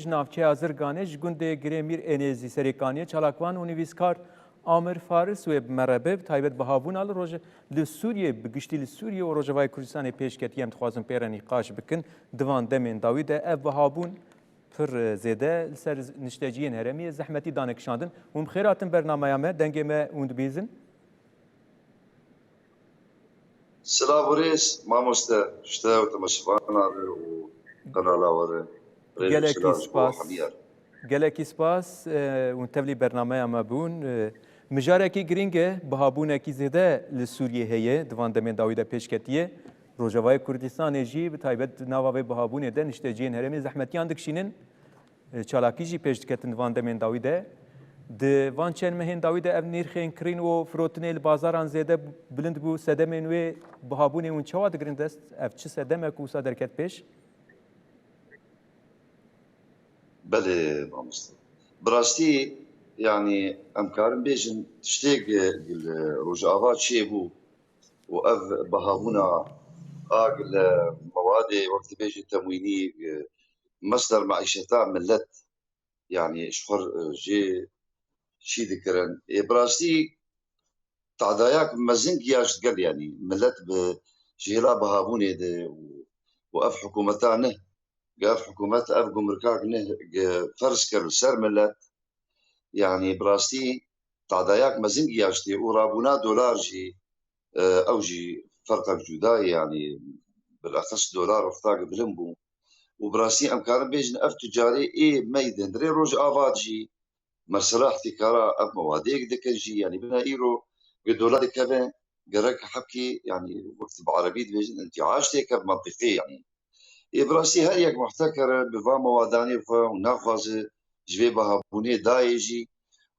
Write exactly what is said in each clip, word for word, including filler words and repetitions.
navçeya Zirganê ji gundê Girê Mîr Ênêzî Serêkaniyê çalakvan û nivîskar Amir Faris wê bi me re be, bi taybet bihabûna li roj-, li Sûriyê, bi giştî li Sûriyê û Rojavayê Kurdistanê pêş ketiye, em dixwazin pê re nîqaş bikin. Di van demên dawî de ev bihabûn pir zêde li ser nişteciyên herêmî zehmetî dane kişandin. Hûn bi xêr hatin bernameya me, dengê me hûn dibîzin. Silav û rêz, mamoste, ji te û temaşevana re û qenala we re. Rêz û Gelekî silav ji bo spas. Hemî re. Gelekî spas, e, hûn tevlî bernameya me bûn. E, mijarekî girîng e, bihabûnekî zêde li Sûriyê heye, di van demên dawî de pêş ketiye. Rojavayê Kurdistanê jî bi taybet di nava vê bihabûnê de nişteciyên herêmê zehmetiyan dikişînin. E, çalakî jî pêş diketin di van demên dawî de. Di van çend mehên dawî de ev nirxên kirîn û firotinê li bazaran zêde bilind bû. Sedemên wê bihabûnê hûn çawa digirin dest? Ev çi sedemek wisa derket pêş? Belê, mamoste. Bi rastî, yanî, em karin bêjin tiştê gi-, gi li Rojava çêbû û ev bihabûna a gi li mewadê, wek dibêjin, temwînî, gi mesder meîşeta milet, yanî, ji xwe, e, jê çî dikirin. Ê, bi rastî, tadayak mezin giyaşt gel, yanî, milet bi jêla bihabûnê de û, û ev hikûmeta ne, ev hikûmet, ev gumrika ne, ge ferz kir li ser milet, yanî, bi rastî tadayak mezin giyaştê û rabûna dolar jî, e, ew jî ferqek cuda ye, yanî, bileqis dolar wexta bilind bû. Û bi rastî em karin bêjin ev tucarê ê me yê di hundirê Rojava jî mesela ihtikara ev mewadê dikin jî, yanî bina îro gi dolar dikeve, gerek hebkî, yanî wek bi erebî dibêjin, întiaş têke bi mentiqê, yanî. Ê bi rastî her yek muhtekere bi van mewadanê xwe û naxwaze ji vê bihabûnê dayê jî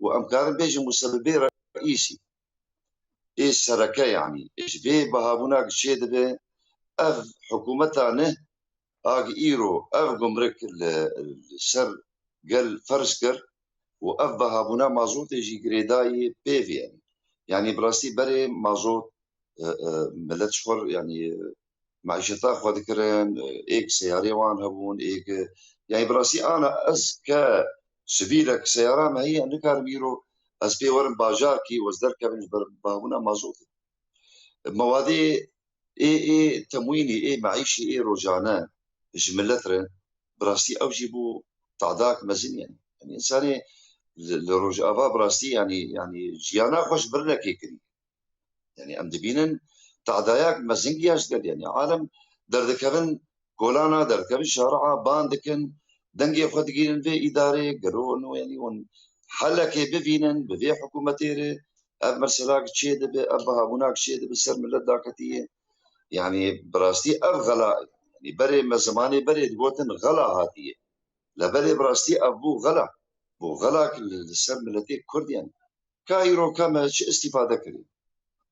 û em karin bêjin musebibê reîsî ê sereke, yanî ji vê bihabûna çê dibe ev hikûmeta ne, a gi îro ev gumrik li, li ser gel ferz kir û ev bihabûna mazotê jî girêdayî pê vê. Yanî bi rastî berê mazot, e, e, milet ji xwe, yanî, e, meîşeta xwe dikirin, e, êk seyarê wan hebûn, êk, e, yanî bi rastî ana ez ke sivîlek seyara me heye, nikarim îro ez pê werim bajarkî û ez derkevim ji ber bihabûna mazotê. Mewadê ê, ê temwînî, ê meîşî, ê rojane ji milet re, bi rastî ew jî bû tadak mezin, yanî. Yanî însanê li, li Rojava bi rastî, yanî, yanî jiyana xwe ji birinekê kirî. Yanî em dibînin tadayak mezin giyaşt gel, yanî alem derdikevin kolana, derdikevin şaria, ban dikin, dengê xwe digîrin vê îdarê, gelo no, yanî hûn helekê bivînin bi vê hikûmetê re, ev meselak çê dibe, ev bihabûnak çê dibe ser milet daketiye. Yanî bi rastî ev xela, yanî berê me zimanê berê digotin xela hatiye. Leberê bi rastî ev bû xela. Bû xelak li, li ser miletê Kurd, yanî. Ka îro ka me çi îstîfade kirî?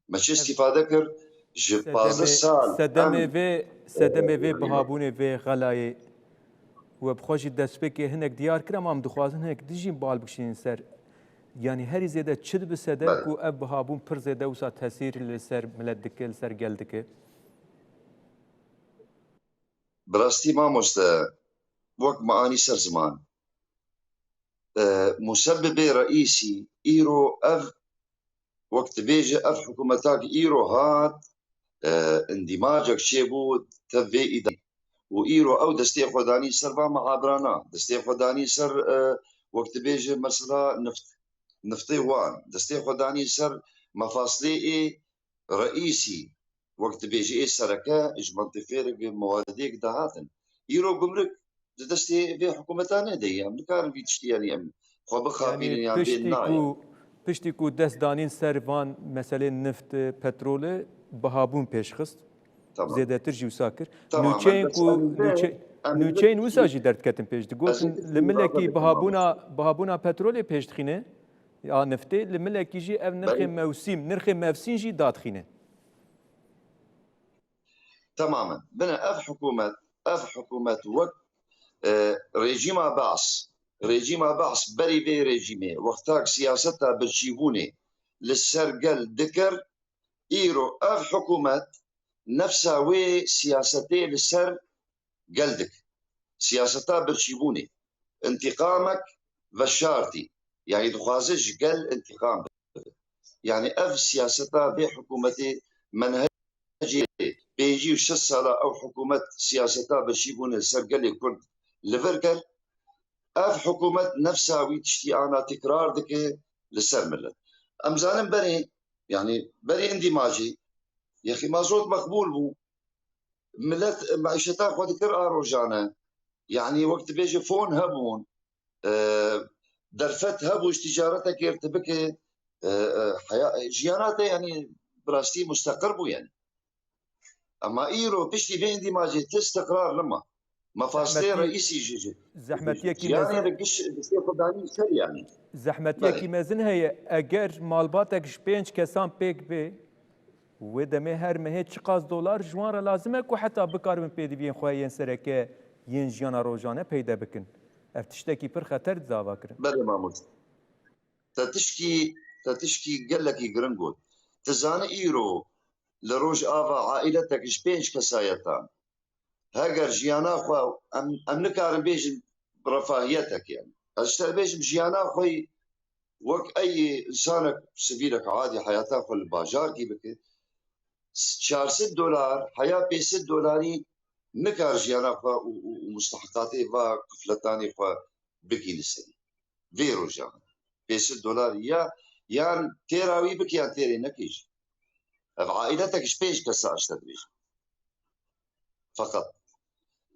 Me çi Ev îstîfade kir? Ji pazdeh sedemê, sal sedemê em, vê, sedemê e, vê yanî bihabûnê vê xelayê we bi xwe jî destpêkê hinek diyar kir, ama em dixwazin hinek dijî bal bikişînin ser. Yanî herî zêde çi dibe sedem Belê. ku ev bihabûn pir zêde wisa tesîr li ser milet dike, li ser gel dike? Bi rastî mamoste, wek me anî ser ziman, e, musebibê reîsî îro ev, wek dibêje, ev hikûmetak îro hat, e, îndîmacek çêbû tev vê îdarê. Û îro ew destê xwe danî ser va mehabirana, destê xwe danî ser, e, wek dibêje, mesela nift, niftê wan, destê xwe danî ser mefaslê ê reîsî, wek dibêje, ê sereke ji mentiqê re gi mewadê gi dahatin. Îro gumruk di destê vê hikûmeta ne de ye. Em nikarin vî tiştî, yanî em xwe bixapînin Yanî yan vê piştî nayê. ku, piştî ku dest danîn ser van meselên nift, petrolê, bihabûn pêş xist. Tamam. Zêdetir jî wisa kir. Tamam, Nûçeyên em ku, dest nûçe-, em nûçeyên wisa jî derdiketin pêş. Digotin, li milekî bihabûna, bihabûna petrolê pêş dixîne, ya niftê, li milekî jî ev nirxê Belê. mewsîm, nirxê mevsîn jî dadixîne. Temamen. Bine ev hikûmet, ev hikûmet wek, e, rejîma Baas, rejîma Baas berî vê rejîmê, wextak siyaseta birçîbûnê li ser gel dikir, îro ev hikûmet nefsa wê siyasetê li ser gel dike. Siyaseta birçîbûnê. întîqamek veşartî. Yanî dixwaze ji gel întîqam bigre. Yanî ev siyaseta vê hikûmetê menhecê pêncî û şeş sala ew hikûmet siyaseta beşîbûnê li ser gelê Kurd li vir kir. Ev hikûmet nefsa wî tiştî ana tekrar dike li ser milet. Em zanin berê, yanî berê endîmajî yexî mazot meqbûl bû. Milet meîşeta xwe dikir a rojane. Yanî wek dibêje fon hebûn, e, derfet hebû ji ticaretekê tu bike, e, e, heya-, jiyana te yanî bi rastî musteqir bû yanî. Ema îro piştî vê endîmajê ti istiqrar nima. Mefasdê Zehmetî-, reîsî ji, ji, zehmetiyekî jiyanê mezin, re giş, giştê xwe danî ser yanî. Zehmetiyekî Belê. mezin heye. Eger malbatek ji pênc kesan pêk bê, wê demê her mehê çiqas dolar ji wan re lazim e ku heta bikaribin pêdiviyên xwe yên sereke yên jiyana rojane peyde bikin. Ev tiştekî pir xeter dide avakirin. Belê mamoste. Te tişkî, te tişkî gelekî giring got. Tu zanî îro li Rojava ailetek ji pênc kesayetan. Heger jiyana xwe em, em nikarin bêjin refahiyetek yani. Ez ji te bêjim jiyana xwe wek ey insanek sivîlek adî heyata xwe li bajarkî bike. Çar sed dolar, heya pênc sed dolarî nikar jiyana xwe û, û, û mustehiqatê va kufletanê xwe bigî li serî. Vê rojan pênc sed dolar ya, yan têra wî bike yan têrê neke jî. Ev ailetek ji pênc kesa ji te dibêjim. Feqet.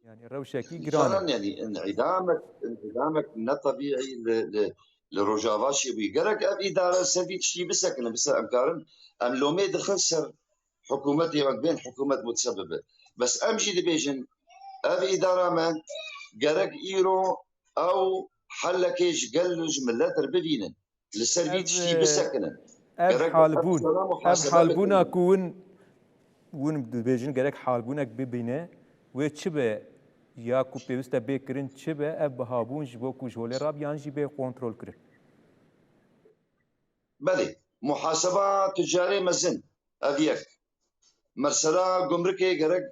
Yani rewşekî giran e. Însanan, yani, înîdamek, înîdamek ne tebîî li, li, li Rojava çêbûyî. Gerek ev îdare ser vî tiştî bisekinin, bisa em karin, em lomê dixin ser hikûmetê, em bên hikûmet mutsebibe. Bes em jî dibêjin, ev îdara me gerek îro ew helekê ji gel û ji milet re bibînin. Li ser vî Ev, tiştî e, bisekinin. ev Gerek halbûn, ev ev muhasebe halbûna bikin. ku win, win dibêjin gerek halbûnek bibîne, wê çi be ya ku pêwîst e bê kirin, çi be ev bihabûn ji bo ku ji holê rabiyan jî bê kontrol kirin. Belê, muhaseba tucarê mezin, ev yek. Mesela gumrikê gerek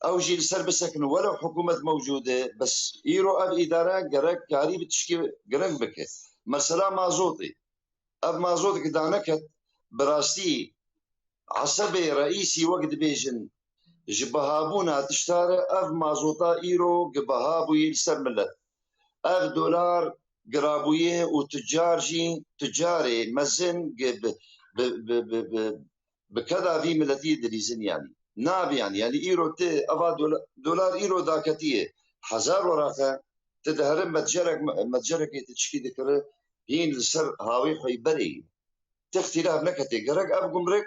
ew jî li ser bisekinin, welew hikûmet mewcûd e, bes îro ev îdare gerek karî bi tişkî giring bike. Mesela mazotê. Ev mazot ki daneket, bi rastî esebê reîsî wek dibêjin, ji bihabûna tişta re ev mazota îro gi biha bûyî li ser milet. Ev dolar girabûyê û tucar jî, tucarê mezin gi bi, bi, bi, bi, bi, bi keda vî miletî dilîzin yanî. Nabe yanî, yanî îro ti eva dola-, dolar îro daketiye hezar weraq e, ti diherin metcerekê ti çikî dikiri, hîn li ser hawê xwe yî berê yî. Ti îxtîlaf neketê. Gerek ev gumruk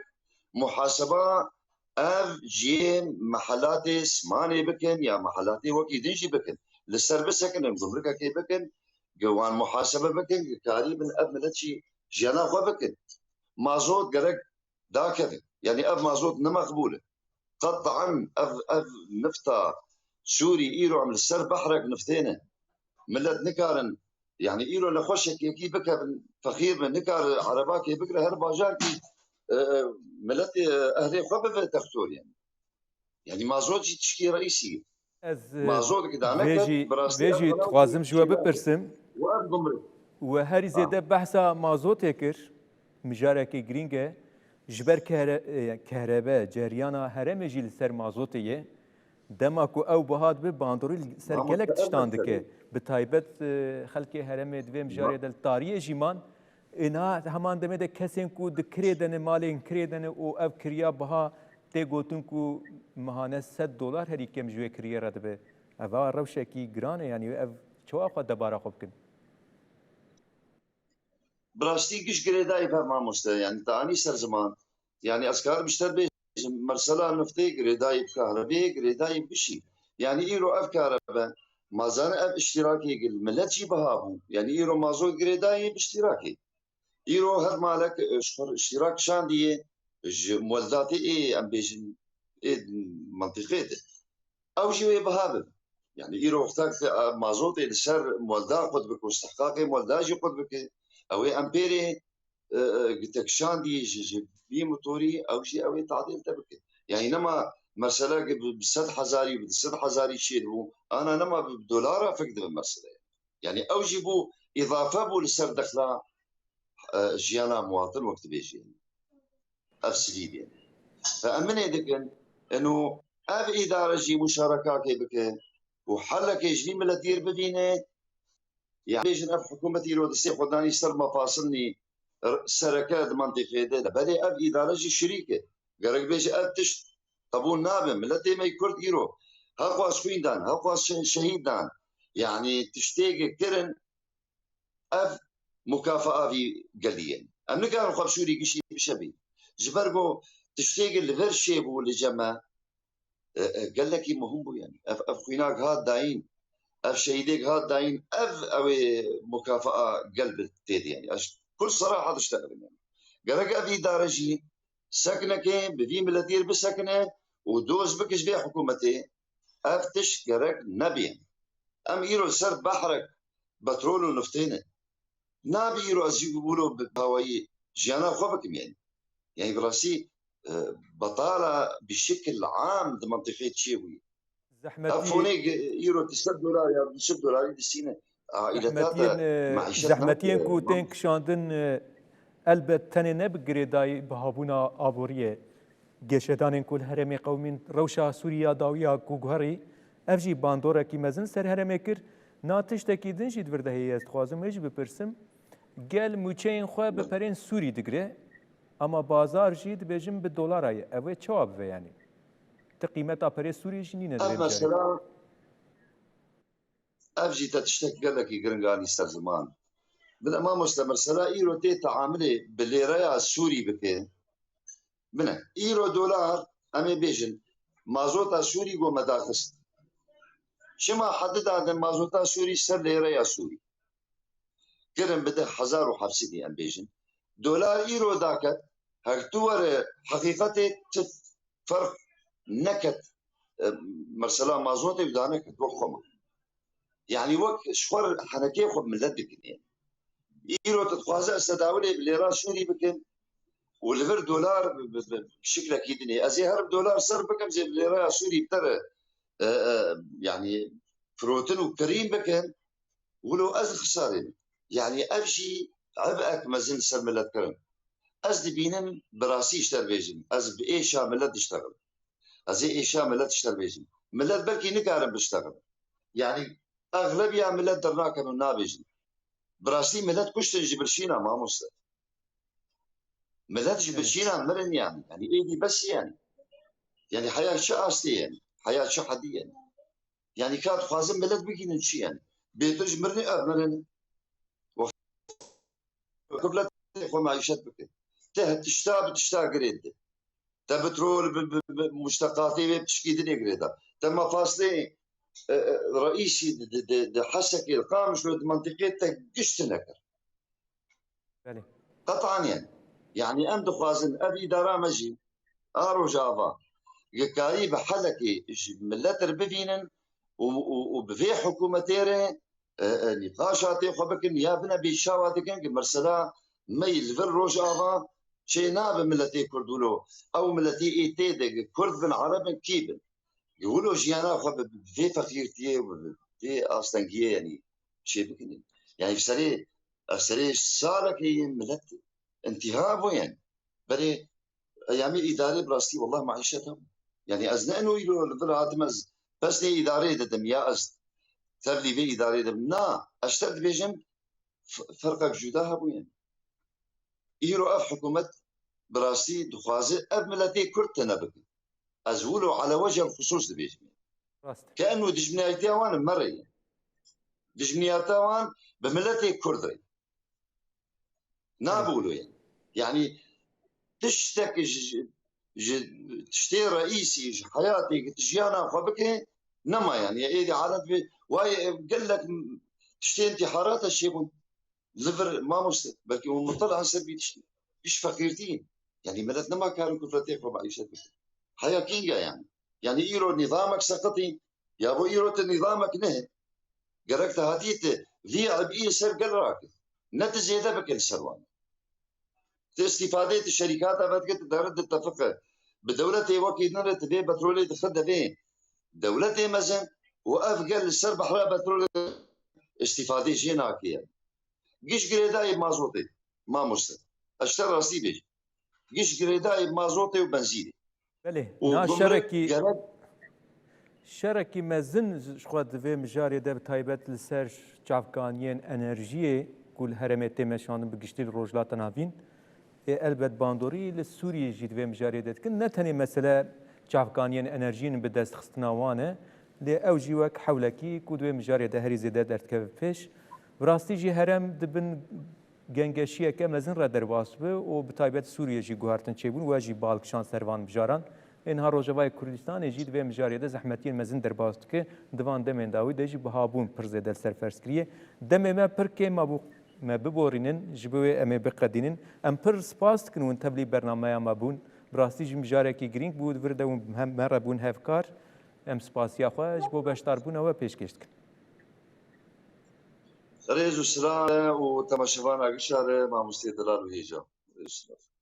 muhaseba ev cihê mehelatê Smanê bikin ya mehelatê wekî din jî bikin. Li ser bisekinin gumrukekê bikin, gi wan muhasebe bikin, gi karî bin ev milet jî jiyana xwe bikin. Mazot gerek dakevin. Yanî ev mazot ne meqbûl e. Qet'an ev, ev nifta Sûrî îro em li ser behrek niftê ne. Milet nikarin, yanî îro li xweşek yekî bikevin, feqîr be, nikare erebakê bigire her bajarkî, e, e, miletê, e, ehlê xwe bive textor yanî. Yanî mazot jî tişkî reîsî. Ez, e, Mazot ki dane vê ket, jî, bi rastî vê ev jî belaw dixwazim ji we çêber bipirsim. Û ev gumruk. We herî Ha. zêde behsa mazotê kir, mijarekê girîng e. Ji ber kehre-, e, kehrebe, ceriyana herêmê jî li ser mazotê ye. Dema ku ew biha dibe, bandorî li ser Mamoste, gelek ev tiştan mesele. dike. Bi taybet, e, xelkê herêmê di vê mijarê Ba- de li tariyê jî man. Ê niha heman demê de kesên ku di kirê de ne, malên kirê de ne û ev kiriya biha tê gotin ku mehane sed dolar herî kêm ji wê kiriyê re dibe. Eva rewşekî giran e, yanî ev çawa xwe debara xwe bikin? Bi rastî giş girêdayî be mamoste, yanî te anî ser ziman. Yanî ez karim ji te bêjim, mesela niftê girêdayî bi kahrebê, girêdayî bi gişî. Yanî îro ev kare be, ma zane ev îştîrakê li milet jî biha bû. Yanî îro mazot girêdayî bi îştîrakê. Îro her malek, e, ji xwe îştîrak şandiye ji muweldatê ê, em bêjin, ê mentiqê de. Ew jî wê biha bibin. Yanî îro wexta ki, e, mazotê li ser muwelda qut bike û istihqaqê muwelda jî qut bike, ew ê empêrê, e, e, tekşandî ji, ji vî motorî ew jî ew ê tadîl te bike. Yanî nema mesela ki bi, bi sed hezarî, bi du sed hezarî çêdibû, ana nema bi dolara fik dibe meseleyê. Yani ew jî bû îdafe bû li ser dexla, e, jiyana muwatin wek dibêjî. Ev silî bê. Ve em minê dikin, eno ev îdare jî muşarekakê bike û helekê ji vî miletî re bibîne. Ya bêjin ev hikûmet îro distê xwe danî ser mafasılnî sereke di mentiqê de. Belê ev îdare jî şirîk e. Gerek bêje ev tişt qebûl nabe. Miletê me Kurd îro heqwas xwîn dan, heqwas şe-, şehîd dan. Yani tiştê kirin ev mukafaa vî gelî ye. Em nikarin xwe bi Sûrî gişî bişevî. Ji ber ku tiştê li vir çêbû li cem me, e, e, gelekî muhim bû yani. Ev, ev xwînak hat dayîn, ev şehîdêk hat dayîn, ev, ew ê mukafaa gel bi tê de yani. Ez kul seraha diştexilin yani. Gerek ev îdare jî sekineke bi vî miletî re bisekine û doz bike ji vê hikûmetê. Ev tişt gerek nebê. Em îro ser behrek petrol û niftê ne. Nabe îro ez jî wilo bi hawayî jiyana xwe bikim yani. Yani bi rastî, e, betala bi şekil am di mentiqê çêbûyî. Ev Zehmetî fonê ge-, îro di sed dolar ya du sed dolarî distîne. Aîleta zehmetiyên, de e, maîşet zehmetiyên nake, ku tên mam- kişandin, e, elbet tenê ne bi girêdayî bihabûna aboriyê. Geşedanên ku li herêmê qewimîn rewşa Sûriya dawiya ku guherî, ev jî bandorekî mezin ser herêmê kir. Na tiştekî din jî di vir de heye, ez dixwazim wê jî bipirsim. Gel mûçeyên xwe bi perên Sûrî digire, ama bazar jî dibêjin bi dolara ye. Ev ê çawa bibe yanî? Ti qîmeta perê Sûrî jî nîne di Ev vê mijarê. Mesela, ev jî te tiştek gelekî giring anî ser ziman. Bile mamoste, mesela îro tê teamilê bi lêreya Sûrî bike. Bine, îro dolar, em ê bêjin, mazota Sûrî go me daxist. Çima hedi dadin mazota Sûrî ser lêreya Sûrî? Kirin bi di hezar û heft sedî em bêjin. Dolar îro daket, her tu were heqîqetê ti ferq neket, e, mesela mazotê û daneket wek xwe ma. Yani wek ji xwe re henekê xwe bi millet dikinê. Îro tu dixwaze ez tedawilê bi lêra Sûrî bikim û li vir dolar bi, bi, bi şiklekî dinê. Ez ê her dolar ser bikim zê bi lêra Sûrî bi te re, e, e, yani firotin û kirîn bikim. Wilo ez xisarê me. Yani ev jî ebek mezin li ser millet kirin. Ez dibînim bi rastî ji te re bêjim. Ez bi êşa millet diştexim. Ez ê êşa millet ji te re bêjim. Millet belkî nikarin biştexin. Yani exlebiya millet dernakevin û nabêjin. Bi rastî millet kuştin ji birçîna mamoste. Millet ji Evet. birçîna mirin yani. Yani êdî bes yani. Yani heya çi astê yani. Heya çi hedî yani. Yani ka dixwazin millet bigînin çi yani? Bê tu ji mirinê ev mirin. Kifletê xwe maîşet bike. Te tişta bi tişta girê dide. Te petrol bi, bi, bi muşteqatê wê pişkî dinê girê da. Te mafasnê, e, e, reîsî di, di, di, di Hesekê, di Qamişlo, di mentiqê te giş tune kir. Belê. Qetan yani. Yani em dixwazin ev îdara me jî a Rojava gikarî bi helekê ji millet re bivînin û, û, û bi vê hikûmetê re, e, e, nîqaşatê xwe bikin ya bine bê çawa dikin ki mesela me li vir Rojava çê nabe miletê Kurd wilo. Ew miletê ê tê de Kurd bin, Ereb in, kî bin. Wilo jiyana xwe bi, bi vê feqîrtiyê û bi vê astengiyê, yanî, çê bikin. Yanî, bi serê, bi serê salekê yên milet intîha bû, yanî. Berê eyamê îdarê bi rastî, wallah, maîşet hebû. Yanî, ez ne eno îro li vir hatim, ez pesnê îdarê didim, ya ez tevlî vê îdarê didim. Na, ez te dibêjim, f-, ferqek cuda hebû, yanî. Îro ev hikûmet bi rastî dixwaze ev miletê Kurd tune bike. Ez wilo ele wecel xisûs dibêjim. Rast. Ke eno dijminayetiya wan li me re ye. Dijminayetiya wan bi miletê Kurd re ye. Nabe Evet. wilo ye. Yanî tiştek ji, ji, ji tiştê reîsî, ji heyatê ki tu jiyana xwe bike, nema yanî. Êdî halet bi, wayê gelek tiştên tîharata çêbûn. Li vir mamoste, belkî hûn muttila ser vî tiştî. Îş feqîrtî. Yanî milet nema karin kufretê xwe maîşet bikin. Heya kînga yanî. Yanî îro nîzamek seqitî. Ya bo îro tu nîzamek ne. Gerek te hatî tu vî ebî ser gel rake. Ne tu zêde bike li ser wan. Tu îstîfadê tu şerîkata vedike tu dere di tefiqe. Bi dewletê wekî din re tu vê petrolê dixe devê dewletê mezin û ev gel li ser behra petrolê îstîfadê jê nake ye. Giş girêdayê mazotê, mamoste. Ez ji te rastî bêjim. Giş girêdayê mazotê û benzînê. Belê, û niha şerekî, gerek şerekî mezin ji xwe di vê mijarê de bi taybet li ser çavkaniyên enerjiyê ku li herêmê tê meşandin bi giştî li Rojhilata Navîn, ê elbet bandorî li Sûriyê jî di vê mijarê de dikin. Ne tenê mesele çavkaniyên enerjiyên bi destxistina wan e, lê ew jî wek hewlekî ku di vê mijarê de herî zêde derdikeve pêş. Bi rastî jî herêm di bin gengeşiyeke mezin re derbas bi û bi taybet Sûriyê jî guhertin çêbûn, we jî bal kişand ser van mijaran. Ê niha Rojavayê Kurdistanê jî di vê mijarê de zehmetiyên mezin derbas dike. Di van demên dawî de jî bihabûn pir zêde li ser ferz kiriye. Demê me pir kêm mabû, me biborînin, ji bo wê em ê biqedînin. Em pir spas dikin hûn tevlî bernameya me bûn. Bi rastî jî mijarekî girîng bû, di vir de hûn hem me re bûn hevkar. Em spasiya xwe ji bo beşdarbûna we pêşkêş dikin. Rêz û silav û temaşevana gişa re, mamostê delal û hêja. Rêz û silav.